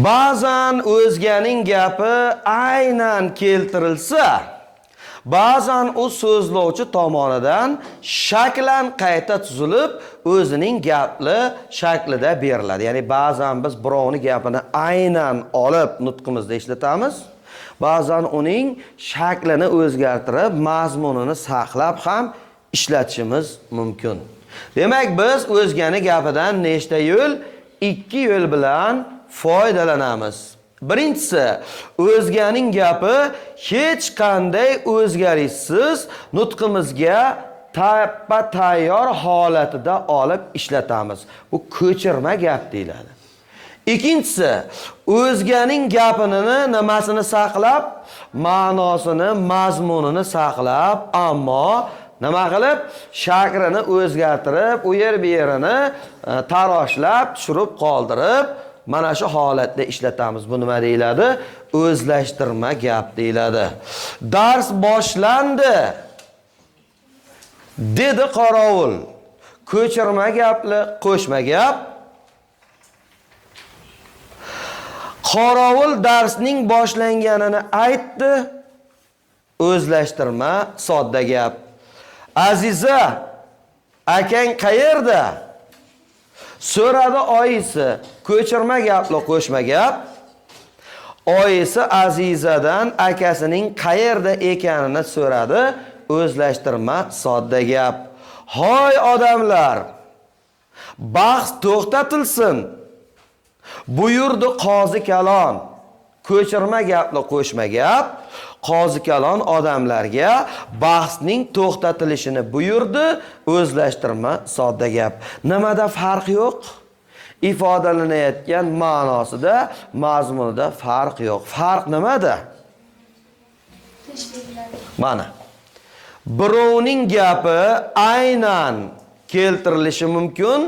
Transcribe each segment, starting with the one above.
Ba'zan o'zganing gapi aynan keltirilsa, ba'zan u so'zlovchi tomonidan shaklan qayta tuzilib, o'zining gapli shaklida beriladi. Ya'ni ba'zan biz birovni gapini aynan olib nutqimizda ishlatamiz. Ba'zan uning shaklini o'zgartirib, mazmunini saqlab ham ishlatishimiz mumkin. Demak, biz o'zgani gapidan nechta yo'l? Ikki yo'l bilan foydalanamiz. Birinchisi, o'zganing gapi hech qanday o'zgarishsiz nutqimizga tappa tayyor holatida olib ishlatamiz. Bu ko'chirma gap deyiladi. Ikkinchisi, o'zganing gapini nimasini saqlab, ma'nosini, mazmunini saqlab, ammo nima qilib, shaklini o'zgartirib, u yer bu yerini taroshlab, tushirib qoldirib, mana shu holatda ishlatamiz. Bu nima deyiladi? O'zlashtirma gap deyiladi. Dars boshlandi, dedi qorovul. Ko'chirma gapli qo'shma gap. Qorovul darsning boshlanganini aytdi. O'zlashtirma sodda gap. Aziza, akang qayerda? So'radi oyisi. Ko'chirma gapli qo'shma gap. Oyisi Azizadan akasining qayerda ekanini so'radi. O'zlashtirma sodda gap. Hoy odamlar, bahs to'xtatilsin, buyurdi qozi kalon. Ko'chirma gapli qo'shma gap. Qozi kalon odamlarga bahsning to'xtatilishini buyurdi. O'zlashtirma sodda gap. Nimada farq yo'q? Ifodalanayotgan ma'nosida, mazmunida farq yo'q. Farq nimada? Mana. Birovning gapi aynan keltirilishi mumkin,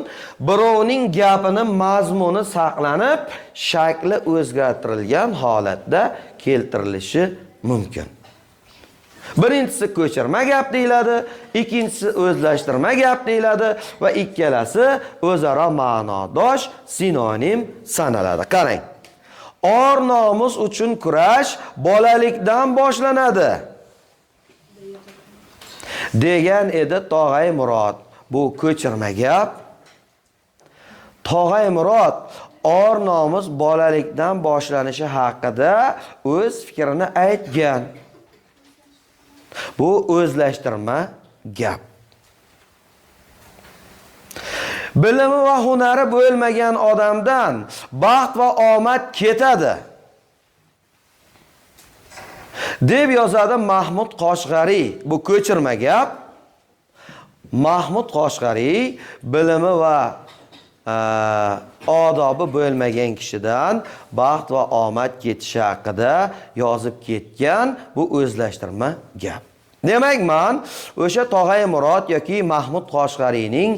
birovning gapini mazmuni saqlanib, shakli o'zgartirilgan holatda keltirilishi mumkin. Birinchisi ko'chirma gap deyiladi, ikkinchisi o'zlashtirma gap deyiladi va ikkalasi o'zaro ma'nodosh sinonim sanaladi. Qarang. Or nomus uchun kurash bolalikdan boshlanadi, degan edi Tog'ay Murod. Bu ko'chirma gap. Tog'ay Murod or nomus bolalikdan boshlanishi haqida o'z fikrini aytgan. Bu o'zlashtirma gap. Bilimi va hunari bo'lmagan odamdan baxt va omad ketadi, deb yozadi Mahmud Qoshg'ariy. Bu ko'chirma gap. Mahmud Qoshg'ariy bilimi va odobi bo'lmagan kishidan baxt va omad ketishi haqida yozib ketgan. Bu o'zlashtirma gap. Demak, men o'sha Tog'ay Murod yoki Mahmud Qoshg'ariyning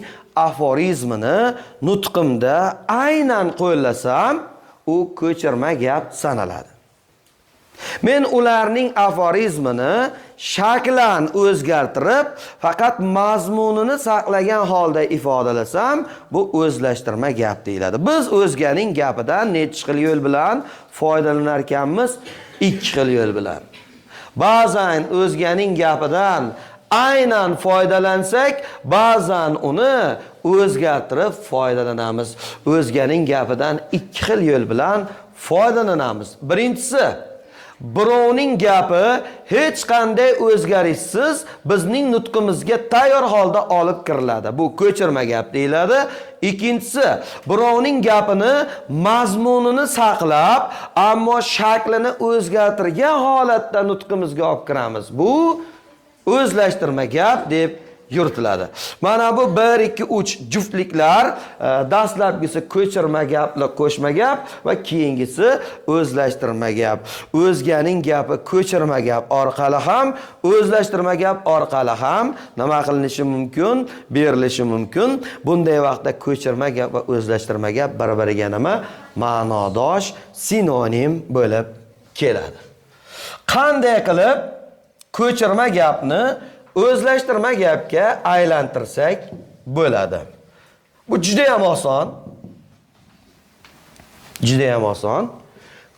aforizmini nutqimda aynan qo'llasam, u ko'chirma gap sanaladi. Men ularning aforizmini shaklan o'zgartirib, faqat mazmunini saqlagan holda ifodalasam, bu o'zlashtirma gap deyiladi. Biz o'zganing gapidan necha xil yo'l bilan foydalanar ekanmiz? Ikki xil yo'l bilan. Ba'zan o'zganing gapidan aynan foydalansak, ba'zan uni o'zgartirib foydalanamiz. O'zganing gapidan ikki xil yo'l bilan foydalanamiz. Birinchisi, birovning gapi hech qanday o'zgarishsiz bizning nutqimizga tayyor holda olib kiriladi. Bu ko'chirma gap deyiladi. Ikkinchisi, birovning gapini mazmunini saqlab, ammo shaklini o'zgartirgan holatda nutqimizga olib kiramiz. Bu o'zlashtirma gap deb yuritiladi. Mana bu 1 2 3 juftliklar, dastlabkisi ko'chirma gapli qo'shma gap va keyingisi o'zlashtirma gap. O'zganing gapi ko'chirma gap orqali ham, o'zlashtirma gap orqali ham nima qilinishi mumkin? Berilishi mumkin. Bunday vaqtda ko'chirma gap va o'zlashtirma gap bir-biriga nima? Ma'nodosh, sinonim bo'lib keladi. Qanday qilib ko'chirma gapni o'zlashtirma gapga aylantirsak bo'ladi? Bu juda ham oson. Juda ham oson.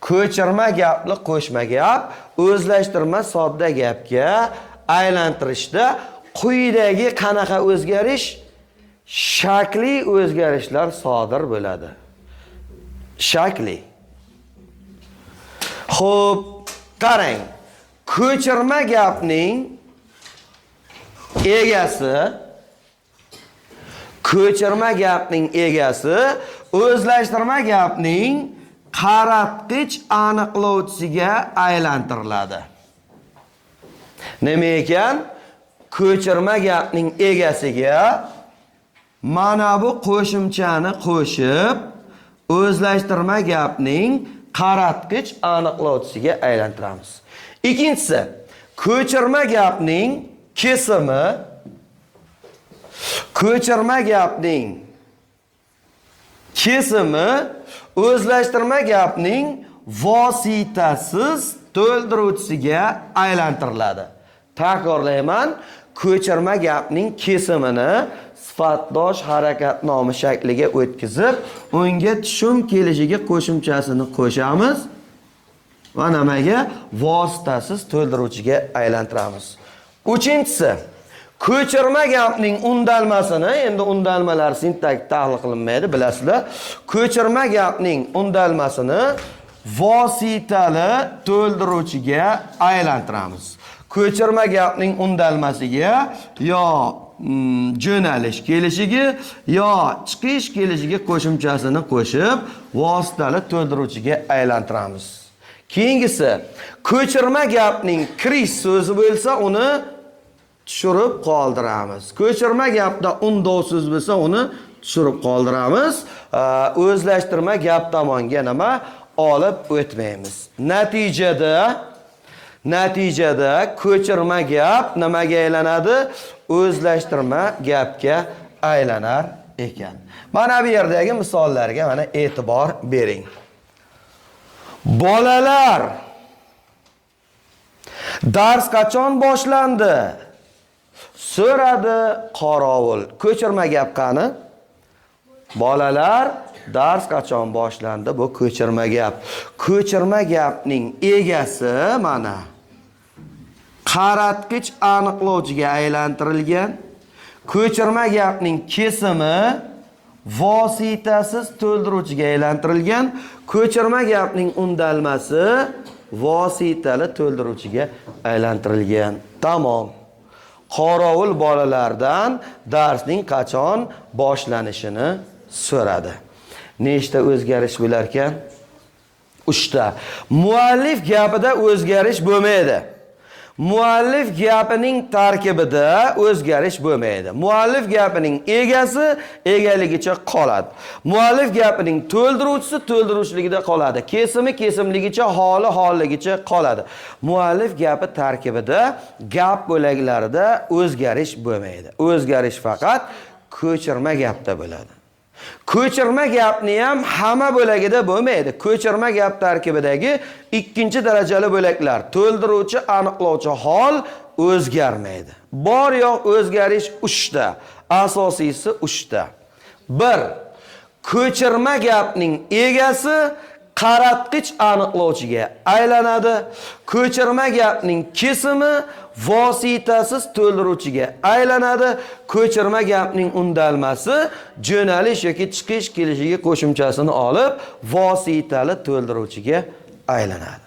Ko'chirma gapli qo'shma gap o'zlashtirma sodda gapga aylantirishda quyidagi qanaqa o'zgarish? Shakli o'zgarishlar sodir bo'ladi. Shakli. Xo'p, qarang. Ko'chirma gapning egasi ko'chirma gapning egasi o'zlashtirma gapning qaratqich aniqlovchisiga aylantiriladi. Nima ekan? Ko'chirma gapning egasiga mana bu qo'shimchani qo'shib o'zlashtirma gapning qaratqich aniqlovchisiga aylantiramiz. Ikkinchisi, ko'chirma gapning kesimi ko'chirma gapning kesimi o'zlashtirma gapning vositasiz to'ldiruvchisiga aylantiriladi. Takrorlayman, ko'chirma gapning kesimini sifatdosh harakat nomi shakliga o'tkazib, unga tushum kelishiga qo'shimchasini qo'shamiz va nimaga? Vositasiz to'ldiruvchiga aylantiramiz. Uchinchisi, ko'chirma gapning undalmasini, endi undalmalar sintak tahlil qilinmaydi, bilasizlar. Ko'chirma gapning undalmasini vositali to'ldiruvchiga aylantiramiz. Ko'chirma gapning undalmasiga yo jo'nalish kelishiga yo chiqish kelishiga qo'shimchasini qo'shib vositali to'ldiruvchiga aylantiramiz. Keyingisi, ko'chirma gapning kirish so'zi bo'lsa, uni tushirib qoldiramiz. Ko'chirma gapda undov so'z bo'lsa, uni tushirib qoldiramiz. O'zlashtirma gap tomonga nima olib o'tmaymiz. Natijada ko'chirma gap nimaga aylanadi? O'zlashtirma gapga aylanar ekan. Mana bu yerdagi misollarga mana e'tibor bering. Bolalar, dars qachon boshlandi? So'radi qorovul. Ko'chirma gap qani? Bolalar, dars qachon boshlandi? Bu ko'chirma gap. Ko'chirma gapning egasi mana qaratqich aniqlovchiga aylantirilgan. Ko'chirma gapning kesimi vositasiz to'ldiruvchiga aylantirilgan. Ko'chirma gapning undalmasi vositali to'ldiruvchiga aylantirilgan. Tamom. Qorovul bolalardan darsning qachon boshlanishini so'radi. Nechta o'zgarish bo'lar ekan? 3 ta. Muallif gapida o'zgarish bo'lmaydi. Muallif gapining tarkibida o'zgarish bo'lmaydi. Muallif gapining egasi egaligicha qoladi. Muallif gapining to'ldiruvchisi to'ldiruvchiligida qoladi. Kesimi kesimligicha, holi holligicha qoladi. Muallif gapi tarkibida gap bo'laklarida o'zgarish bo'lmaydi. O'zgarish faqat ko'chirma gapda bo'ladi. Ko'chirma gapni ham hamma bo'lagida bo'lmaydi. Ko'chirma gap tarkibidagi ikkinchi darajali bo'laklar, to'ldiruvchi, aniqlovchi hol o'zgarmaydi. Bor yo'q o'zgarish 3 ta. Asosiysi 3 ta. 1. Ko'chirma gapning egasi qaratqich aniqlovchiga aylanadi. Ko'chirma gapning kesimi vositasiz to'ldiruvchiga aylanadi. Ko'chirma gapning undalmasi jo'nalish yoki chiqish kelishiga qo'shimchasini olib vositali to'ldiruvchiga aylanadi.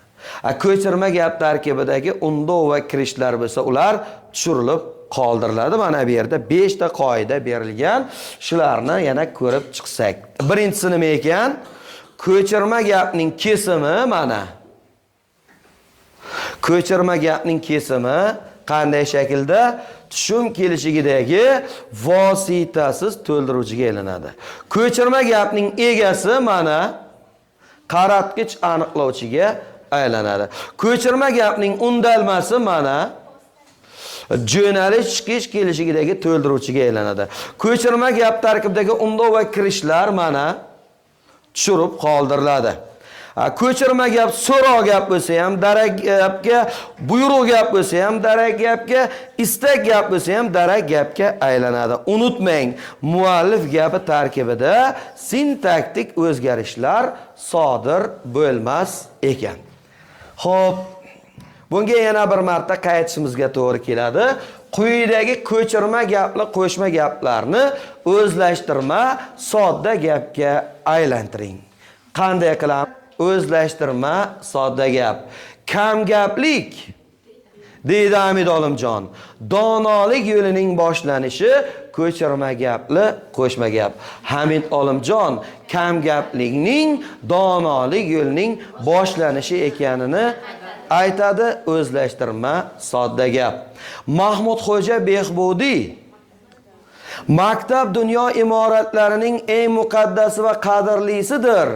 Ko'chirma gap tarkibidagi undov va kirishlar bo'lsa, ular tushirilib qoldiriladi. Mana bu yerda 5 ta qoida berilgan. Shularni yana ko'rib chiqsak. Birinchisi nima ekan? Ko'chirma gapning kesimi mana. Ko'chirma gapning kesimi qanday shaklda? Tushum kelishigidagi vositasiz to'ldiruvchiga aylanadi. Ko'chirma gapning egasi mana qaratqich aniqlovchiga aylanadi. Ko'chirma gapning undalmasi mana jo'nalish chiqish kelishigidagi to'ldiruvchiga aylanadi. Ko'chirma gap tarkibidagi undov va kirishlar mana tushirib qoldiriladi. Ko'chirma gap so'roq gap bo'lsa ham darak gapga, buyruq gap bo'lsa ham darak gapga, istak gap bo'lsa ham darak gapga aylanadi. Unutmang, muallif gapi tarkibida sintaktik o'zgarishlar sodir bo'lmas ekan. Xo'p, bunga yana bir marta qaytishimizga to'g'ri keladi. Quyidagi ko'chirma gapli qo'shma gaplarni o'zlashtirma sodda gapga aylantiring. Qanday qilamiz? O'zlashtirma sodda gap. Kamgaplik deydi Hamid Olimjon. Donolik yo'lining boshlanishi ko'chirma gapli qo'shma gap. Hamid Olimjon kamgaplikning donolik yo'lining boshlanishi ekanini aytadi. O'zlashtirma sodda gap. Mahmudxo'ja Behbudiy maktab dunyo imoratlarining eng muqaddasi va qadrlisidir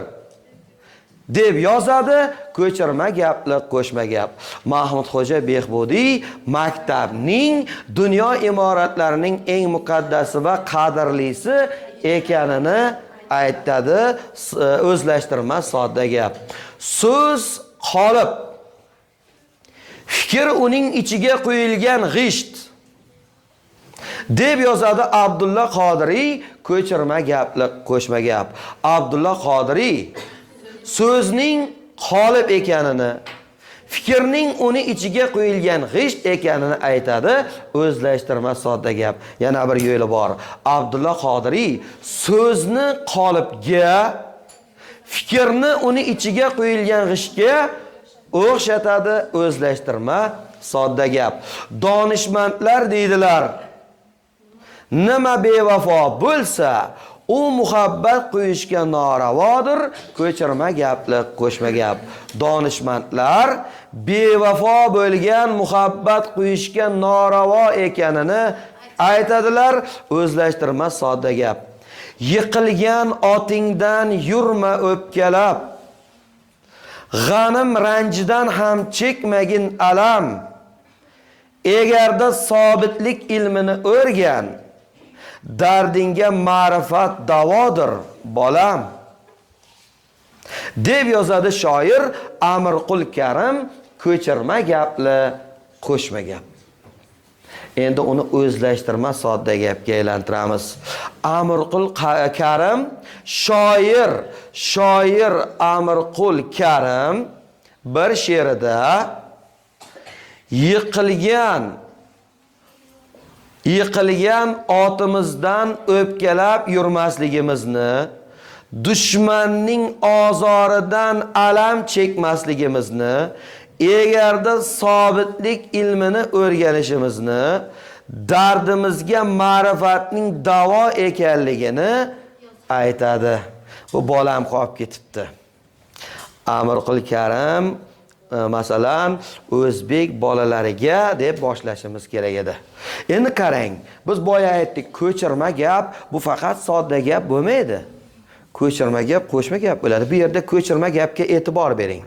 deb yozadi. Ko'chirma gapli qo'shma gap. Mahmudxo'ja Behbudiy maktabning dunyo imoratlarining eng muqaddasi va qadrlisi ekanini aytadi. O'zlashtirma sodda gap. So'z qolip, fikr uning ichiga quyilgan g'isht deb yozadi Abdulla Qodiriy. Ko'chirma gapli qo'shma gap. Abdulla Qodiriy so'zning qolip ekanini, fikrning uni ichiga quyilgan g'isht ekanini aytadi. O'zlashtirma sodda gap. Yana bir yo'li bor. Abdulla Qodiriy so'zni qolipga, fikrni uni ichiga quyilgan g'ishtga o'xshatadi. O'zlashtirma sodda gap. Donishmandlar deydilar, nima bevafo bo'lsa, u muhabbat qo'yishga noravodir. Ko'chirma gapli qo'shma gap. Donishmandlar bevafo bo'lgan muhabbat qo'yishga noravo ekanini aytadilar. O'zlashtirma sodda gap. Yiqilgan otingdan yurma o'pkalab, g'anim ranjidan ham chekmagin alam. Egarda sobitlik ilmini o'rgan, dardingga ma'rifat davodir, bolam, deb yozadi shoir Amirqul Karim. Ko'chirma gapli qo'shma gap. Endi uni o'zlashtirma sodda gapga aylantiramiz. Amirqul Karim shoir Amirqul Karim bir she'rida yiqilgan otimizdan o'pkalab yurmasligimizni, dushmanning ozoridan alam chekmasligimizni, egarda sobitlik ilmini o'rganishimizni, dardimizga ma'rifatning davo ekanligini aytadi. Bu bolam qolib ketibdi. Amirqul Karim masalan, o'zbek bolalariga deb boshlashimiz kerak edi. Endi qarang, biz boya aytdik, ko'chirma gap bu faqat sodda gap bo'lmaydi. Ko'chirma gap qo'shma gap bo'ladi. Bu yerda ko'chirma gapga e'tibor bering.